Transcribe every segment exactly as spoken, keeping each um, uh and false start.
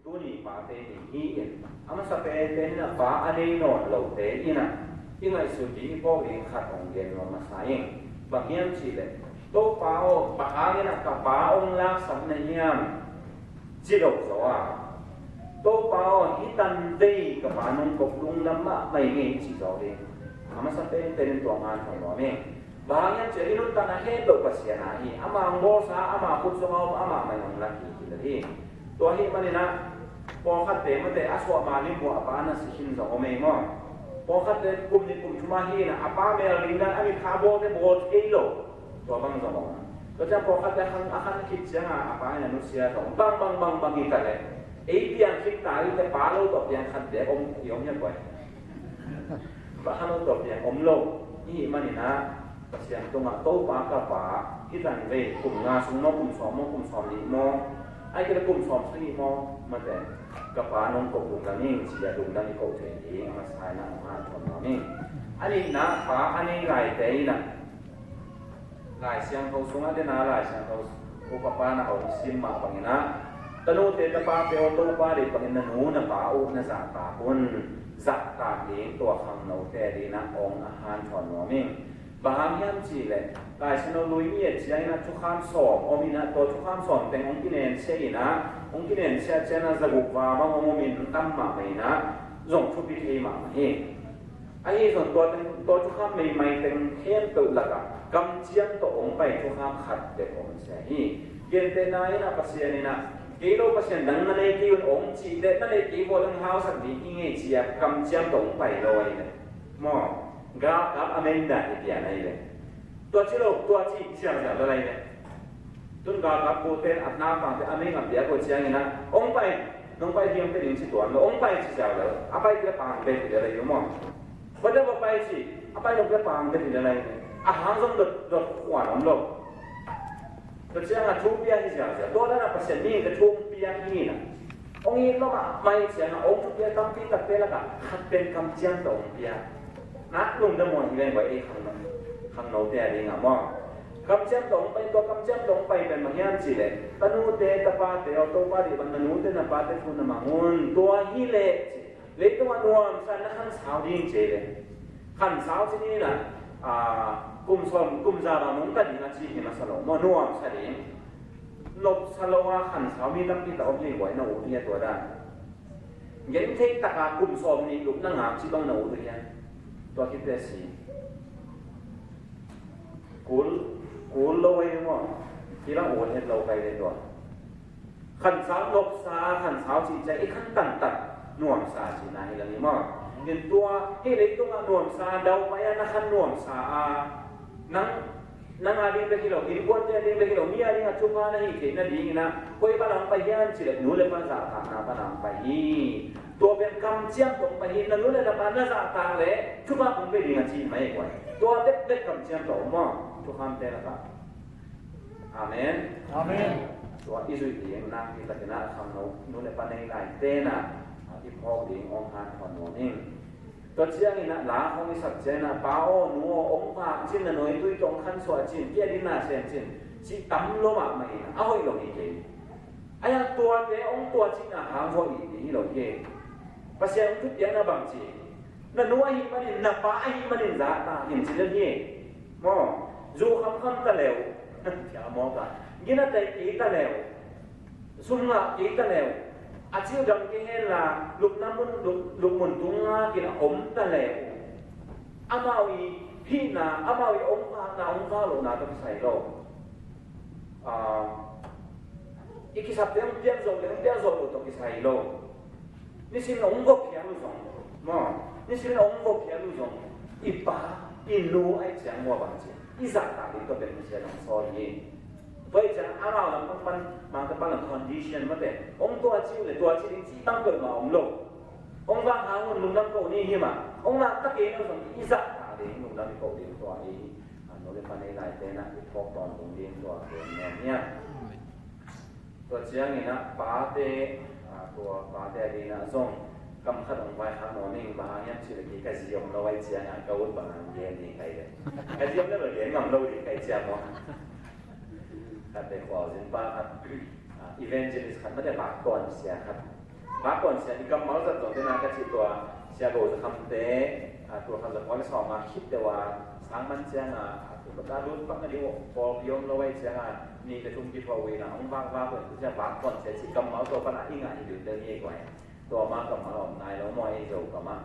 Tuni pate ni hi in, a masa penpen in a pa a nei nawn lote in a, i ngaihsut ding i phawk ding khat hong gen nuam masa ing. Bang hiam cih leh, Topa aw, bang hangin a ka pa hong laksak na hiam, ci lo zaw a, Topa aw, hih tan vei ka pa nong kop lungdam mahmah ing ei, ci zaw ding. A masa penpen in tua hong hanthawn nuam ing. Bang hang hiam cih leh i nuntakna het loh Pasian ahi hi. Ama hong bawlsa, ama khut sungah om, amah mah in hong la kik hi lo hi. Tua ahih manin a, pawlkhatte mate a suah ma lim uh a pa na si khin zong om ei maw. Pawlkhatte kum nih kum thum ah hi in a, a pa mel ding dan a mitpha bawlte bawl thei lo. Tua bang zong om. Tua ciang pawlkhatte a khan, a khan khit ciangin a pa in a nusia zong. Bang, bang, bang, bang hi ta leh, ei piang khit ta hi teh, pa lo tawh piang khat bek om, i om hiam, boy? Pa lo tawh piang om lo. Ahih manin a, Pasian tungah, Topa ka pa, hih tan vei kum nga sung maw, kum sawm maw, kum sawm nih maw, ahih kei leh kum sawm sagih maw, mate, ka pa nong kop lungdam ing, ci-a lungdam i koh thei ding a masa in a hong hanthawn nuam ing. A nihna, pa a nei laite in a, Lai Siangtho sungah den a, Lai Siangtho upa pa na hong sim mah bangin a, tanute tapate aw, Topa deih bangin na nu na pa uh na zahtak un. Zahtak ding tua khangnote adingin a hong hanthawn nuam ing. Bang hang hiam cih leh, Lai Siangtho Lui i et ciangin a thukham sawm om in a, tua thukham sawm teng hong kinensia in a, hong kinensia ciangin a zaguk val bang hong om in, tam mahmah in a, zong thupi thei mahmah hi. Ahi zong tua teng, tua thukham meimai teng khempeuh lakah kamciam tawh hong pai thukham khat bek om sia hi. Gentehna in a, Pasian in a, kei lo pasian dang na nei kei un, hong cih leh, na neih kei vua leng hausak ding hi ing ei, ci-a kamciam tawh hong pai lo ahi leh, maw, galkap a mei in dah i pian ahi leh, tua ci lo, tua ci ziauziau lel ahi leh. Tun galkap kote a naupangte a mei ngam piak uh ciangin a, hong pai, nong pai ding pia ding ci tuan lo, hong pai ci ziau lel, a pai kei leh pang bek hi lel ahi uh maw. Tua teh va pai ci, a pai nop leh pang bek hi lel ahi. A hang zong dot, dot khuan om lo. Tua ciangin a thu pia hi ziauziau. Tua dan a Pasian mihingte thu hong pia hi na. Hong it lua mahmah ciangin a, hong thu pia tampi takte lakah khat pen kamciam tawh hong pia. Na lungdam uh hi veng vai ei khangno, khangnote adingin maw. Kamciam tawh hong pai, tua kamciam tawh hong pai pen bang hiam cih leh, tanute tapate aw, Topa deih bang na nute na pate thu na mang un. Tua hi leh, ci, leitungah nuamsa na khansau ding, ci leh. Khansau ci ni na, ah, kum sawm, kum za bang nong ta ding a ci hi masa lo maw, nuamsa ding. Nopsa lo a khansau mi tampi tak om hi guai, na ut hi a tua dan. Genthei takin kum sawm nih lup na ngak ci bang na ut uh hiam? Tua khit teh si. Kul, kul lo ei maw. Hi bang ut het lo kai le tua. Khansau nopsa, khansau cih ciang i khan tantan nuamsa cihna hi lo hi maw. Tua hi leitungah nuamsa, daupai a na khan nuamsa a, nang, nang a ding bek hi lo, innkuante a ding bek hi lo, mi a dingah thupha na hih theih nadingin a, koi pan a hong pai hiam cih leh nu le pa zahtakna pan a hong pai hi. Tua pen kamciam tawh hong pai hi. Na nu le na pa na zahtak leh thupha kong pia ding a ci mai guai. Tua bek bek kamciam tawh maw, thukhamte lakah. Amen. Amen. Tua i zuih ding nakpi takin a khangno, nu le pa nei laite in a, i phawk ding hong hanthawn nuam ing. Tua ciangin a, la hong i sak ciangin a, pa aw, nu aw, hong vak cin, na nuaitui tawh hong khansuah cin, kei a ding na sem cin, cih tam lua mahmah in a, a hoih lo hi kei. A hiang tuate hong tua cihna hang hoih ding hi lo hi. Pasian hong thupiakna bang ci, na nu ahih manin, na pa ahih manin zahtak in ci lel hi. Maw, zu khamkham ta le uh, ci a mawk a, gina tei kei ta le uh, sum ngah kei ta le uh, a ci uh dam kei hen la, lupna mun, lup, lupmun tung ngak in a om ta le uh, amau i hihna, amau i hong vakna, hong vak lohna tawh kisai lo. Ah, i kisapte hong piak zawh le hong piak zawh loh tawh kisai lo. Nisim in hong gawp khial uh zong, maw, nisim in hong gawp khial uh zong, i pa, i nu ahih ciang maw bang ci, i zahtak ding tawh pen Pasian hong sawl hi. Tua ahih ciang amau lam pan pan, mangte pan lam condition mate, hong tua ci uh le tua ci ding ci bang peuhmah om lo. Hong vak hang un, lungdam ko ni hi mah. Hong vak ta kei lo zong i zahtak ding, lungdam i ko ding, tua hi. A, nu le pa nei laite in a, i phawk tawntung ding tua pen nen hi a. Tua ciangin a, pate, a, tua pate adingin a zong kam khat hong vaikhak nuam ing, bang hang hiam cih leh kei ka zi om lo ahih ciangin a, ka ut bang hang gen ding ka hi leh. Ka zi om lo leh gen ngam lo ding ka hih ciang maw. Khatte khualzin pa khat, a, evangelist khat mate, vak tuan sia khat. Vak kawn sia i kammal zat zong tena ka cih tua, sia Go Za Kham te, a, tul khat za kua le sawm a khit deuh a, sang man ciang a, a, tu ka ta lut pak na ding uh, pawlpi om lo ai ciang a, ni le thum kithuah uh in a, hong vak vak uh in, tu ciang vak kawn sia cih kammal tua pan a i ngah hi deuh deuh ni ei guai. Tua ma kammal om nai lo maw ei Zo kam a.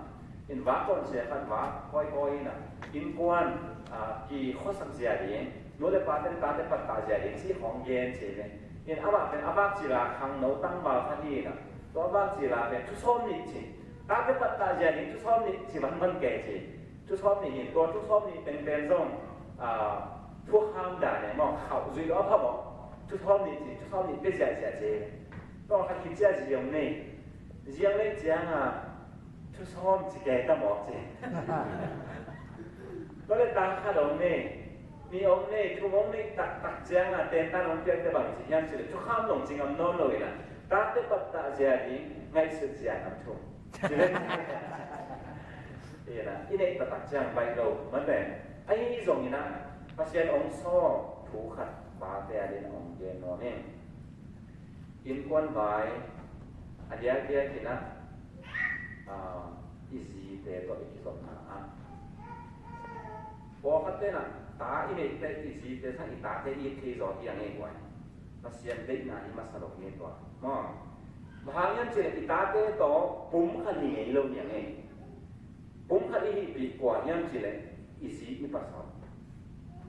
In vak kawn sia khat vak kawikawi in a, innkuan, a, kikhuasak zia ding, nu le pa ten tate pattah zia ding, cih khawng gen ci ve. In amah pen a vak cil a khangno tangval khat hi in a, tua vak cil a pen thu sawm nih ci. Tate pattah zia ding thu sawm nih ci vanvan kei ci. Thu sawm nih hi, tua thu sawm nih pengpen zong, a, thukham dan e maw, khauh zuih lo a pha maw. Thu sawm nih ci, thu sawm nih pia ziahziah ci. Tua khat khit ciang zi hong nei. Zi hong nei ciang a, thu sawm ci kei ta mawk ci. Tua le ta khat hong nei. Nih hong nei, thum hong nei taktak ciang a, tentan hong piak te bang ci hiam ci le, thukham nong ci ngam nawn lo in a, tate pattah zia ding, ngaihsut zia ngam thum. Ci le, in a, i neih taktak ciang baih lo, man le. Ahi zongin a, Pasian hong sawm thu khat vate a din hong gen nuam ing. Innkuan vai a diakdiak in a, a, i zite tawh i kizopna ah, pawlkhatte in a, ta i neih teh i zite sang i tate i it thei zaw hi a ngei guai. Pasian deihna hi masa lo hi tua. Maw? Bang hang hiam cih leh i tate tawh pum khat hi ngei lo hi a ngei. Pum khat i hihpih kua hiam cih leh i zi i pasal.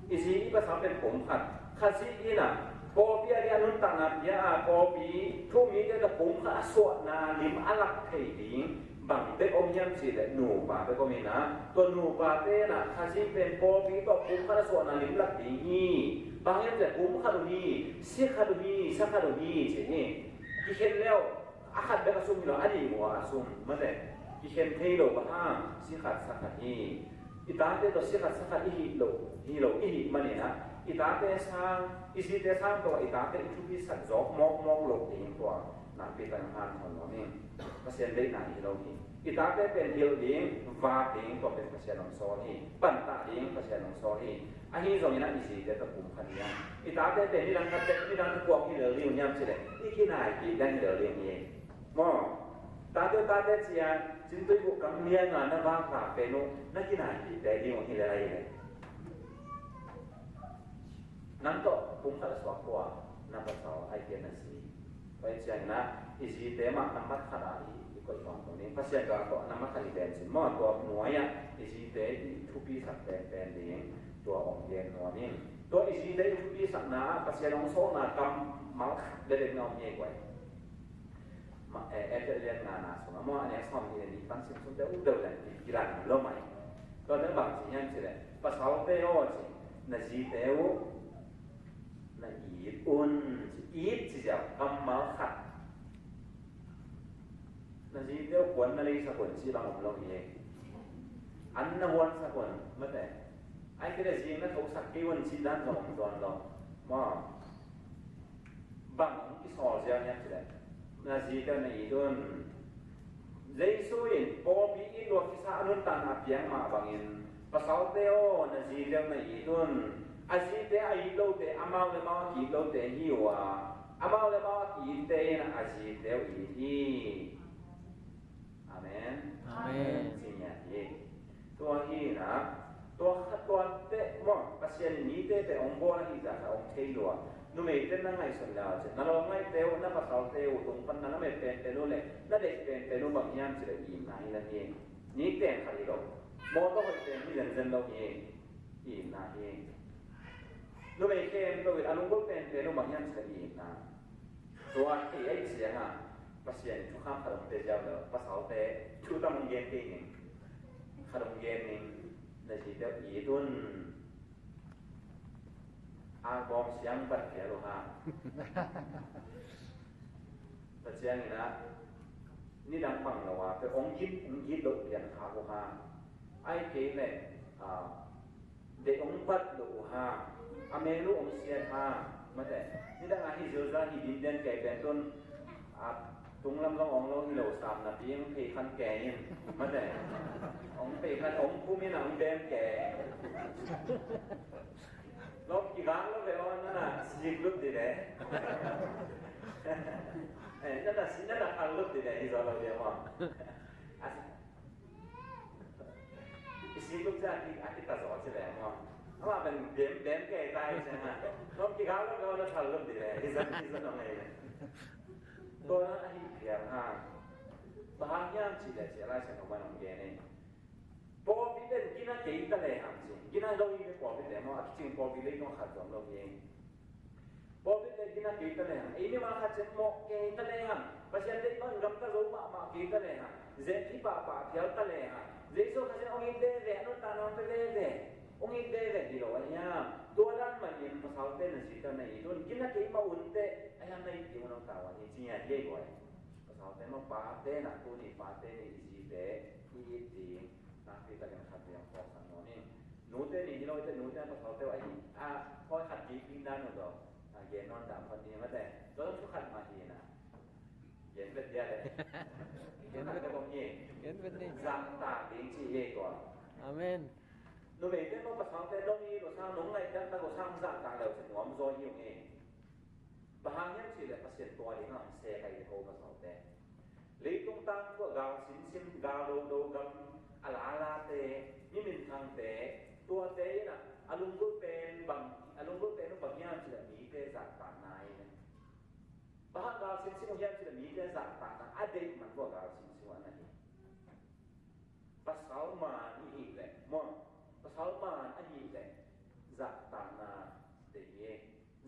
I zi i pasal pen pum khat. Khazih in a, pawlpi a ding a nuntakna pia a, pawlpi thu-um mite tawh pum khat a suahna lim a lak thei ding bang bek om hiam cih leh nupa bek om in a, tua nupate in a, Khazih pen pawlpi tawh pum khat a suahna lim lak ding hi. Bang hiam cih leh pum khat uh hi, si khat uh hi, sa khat uh hi ci hi. Kikhen le uh a khat bek a sum hi lo, a nih uh a sum, mate. Kikhen thei lo, bang hang, si khat sa khat hi. I tate tawh si khat sa khat i hih lo, hi lo, i hih manin a, i tate sang, i zite sang tawh i tate i thupi sak zawk mawkmawk lo ding tua nakpi takin hanthawn nuam ing. Pasian deihna hi lo hi. I tate pen hilh ding, vak ding, tua pen Pasian hong sawl hi. Pantah ding, Pasian hong sawl hi. Ahi zongin a i zite tawh pum khat hi a. I tate pen nidang khat pen, nidang khat kuang hi lel ding uh hiam cih leh, i kinaipih dan hi lel ding hi. Maw? Tate, tate ci a, cintui buh kang liang a na vak vak pen uh, na kinaipih tek ding uh hi lel ahi leh. Nang tawh pum khat a suak kua, na pasal, ahih kei leh na zi. Tua hi ciangin a, i zite mah nambat khat a i, i koih tuamtuam ding. Pasian gal tawh nambat khat i ven cin maw, tua nuai ah, i zite i thupi sak penpen ding, tua hong gen nuam ing. Tua i zite i thupi sakna ah, Pasian hong sawlna kammal khat bekbek na om hi ei guai. Ma, eh, Efesa lian nga na sung a maw, a neu sawm nih le nih pan sim sung te uh deuh le kilang lo mai. Tua te bang ci hiam cih leh, pasalte aw ci, na zite uh, na it un, it ci ziau kammal khat. Na zite uh kuan na leisak un ci bang om lo hi. An na huansak un, mate. Ahih kei leh zing na thosak kei un ci dan zong om tuan lo. Maw? Bang hong kisawl ziau hiam cih leh, na zite uh na it un. Jesu in pawlpi it lua kisa a nuntakna a piang mah bangin, pasalte aw, na zite uh na it un. A zite a it lote, amau le amau a ki-it lote hi uh a, amau le amau a ki-itte in a zite uh it hi. Amen. Amen. Ci ngiat hi. Tua hi in a, tua khat tua teh maw, Pasian in mite teh hong bawl ahih zah khat hong thei lua. Numeite na ngaihsun le a, na lawm ngaihte uh, na pasalte uh tung pan na lamet penpen uh le na deih penpen uh bang hiam cih leh itna hi na hi. Nik teng khat hi lo. Mawtaw hoih teng hi zenzen lo hi. Itna hi. Numei khempeuh in a lunggulh penpen uh bang hiam cih leh itna. Tua thei ahih ciangin Pasian in thukham khat hong pia ziau leh, pasalte thu tam hong gen kei ning, khat hong gen ning, na zite uh it un. A bawm siang bat phial uh ha. Tua ciangin ah nidang bang lo a, peuh hong git, hong git loh pian khak uh ha. Ahih kei leh, ah, deih hong bat loh uh ha, a mel uh hong siat ha, mate. Nidang a hi zilzal hi din den kei pen tun, a, tung lam zong hong lo hi lo sam napi hong phei khan kei in, mate. Hong phei khan hong pum in a hong bem kei. Lo kigak lo ve aw, na na sik lut di le. Eh, na na si na na khang lup ti le hi zaw lo dia maw. A si, i si lup cia ki a ki ta zaw ci le maw. Ama ben bem bem ke tai cia ha. Nom ki ga lo ga na khang lup ti le hi zan hi zan nong le. Tua na a hi piang ha. Bang hang hiam ci le ci a Lai Siangtho ban ong gen ei. Pawlpi pen gina kei ta lehang ci. Gina lo hi ve pawlpi le maw, a kicing pawlpi le maw khat zom lo hi. Pawlpi pen gina kei ta lehang. Ei mimal khat ciang mawh kei ta lehang. Pasian deih bang gamta zo mahmah kei ta lehang. Zeh phi pahpah phial ta lehang. Jesu Khazih in hong it veve, a nuntakna hong pia veve. Hong it veve hi lo a hiam. Tua dan mah in pasalte na zi ta na it un. Gina kei mah un teh. A hiam na it ding un hong tau a hi. Ci ngiat hi ei guai. Pasalte mah pate na tuni pate ni i zite. I it ding. Nakpi takin khat ding hong phawksak nuam ing. Nute ni hi lo teh nute pasalte uh a hi. A, khawi khat ding ding dan uh tawh. A, gen nawn dah phot ni mate. Tua thu khat mah hi na. Gen vet dia le. Gen vet. Gen vet ni. Zahtak ding ci hi tua. Amen. Numeite maw pasalte dong hi lo sang nong ngaihdan tak lo sang zahtak lo ci nuam zaw hi ung hi. Bang hang hiam cih leh Pasian tua ding hang se kai ho pasalte. Leitung tang tua gal simsim, gal dodo gam, a lalate, mi minthangte, tuate in a, a lunggulh pen bang, a lunggulh pen bang hiam cih leh mite zahtakna in. Bang hang gal simsim uh hiam cih leh mite zahtakna a deih man tua gal simsim uh a na hi. Pasal man i hih leh maw, pasal man a hih leh zahtakna deih hi.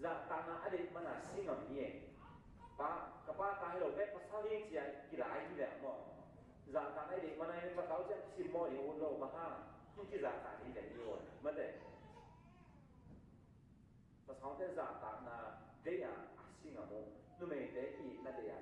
Zahtakna a deih mana si ngam hi. Pa, ka pa ta hi lo pek pasal hi cia kilai hi leh maw. Zahtakna a deih mana hi pasal cia kisim maw hi ut lo bang hang. Hong kizahtak hi leh hi ut. Mate. Pasalte zahtakna deih a a si ngam uh, numeite itna deih a